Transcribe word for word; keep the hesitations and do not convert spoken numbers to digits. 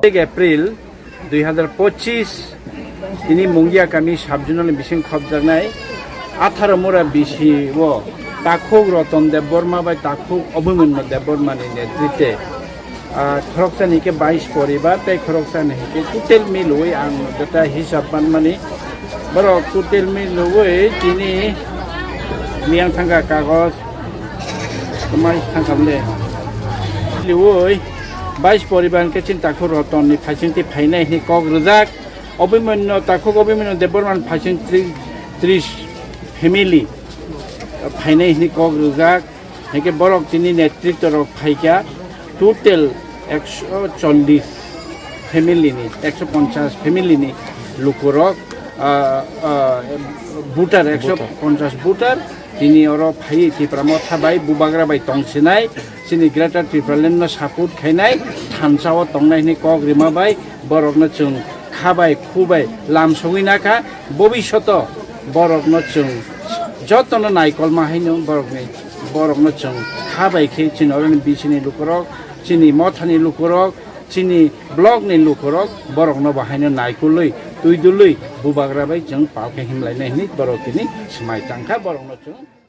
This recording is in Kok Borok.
Ek April dui hazar pochis, tini Mungia kami sub-zonal ni bising khopjaknai atharo mura bisi o Takhuk Roton Debbarma bai Takhuk Abhimanyu Debbarma ni netrite, ah, khoroksa ni khe bais poribar tei khoroksa ni khe total milwi ang jeta hisab manmani, borok total milwi tini miyang thangkha kagoj, Tomai thangkam le. Liwi, bais poribar hwnkhe chini Takhuk Roton ni phaising twi phainai hwnwi kok rwjak. Abhimanyu, Takhuk Abhimanyu Debbarma ni phaising tri-, tris family phainai hwnwi kok rwjak. Hwnkhe borok tini netritwa rok phaikha. Total ekso chollis family ni, ekso ponchas family ni lukurok, ah, ah, voter, ekso ponchas voter, tini oro phai Tipra Motha bai bubagra bai tongsinai, chini Greater Tipraland no support khainai, thansa o tongnai hwnwi kok rima bai borokno chwng kha bai khu bai lam sogwi nakha, bobishoto borokno chwng jotono naikolma haino borokni, borokno chwng kha bai khe chini oroni bisini lukurok, chini mothani lukurok, chini block ni lukurok borokno bo haino naikolwi, twidulwi, bubagra bai chwng pal khe himlainai hwnwi borok tini swmai tangkha, borokno chwng